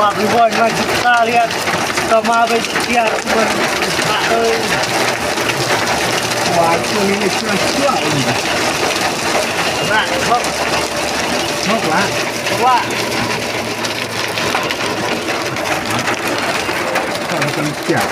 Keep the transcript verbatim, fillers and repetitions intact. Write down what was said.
Ri boy, ma jita liat. Tama be jita. Wah, tu ni ni sudah sudah ni. Nak, hop. Hop lah. Hop lah. Kau macam siap.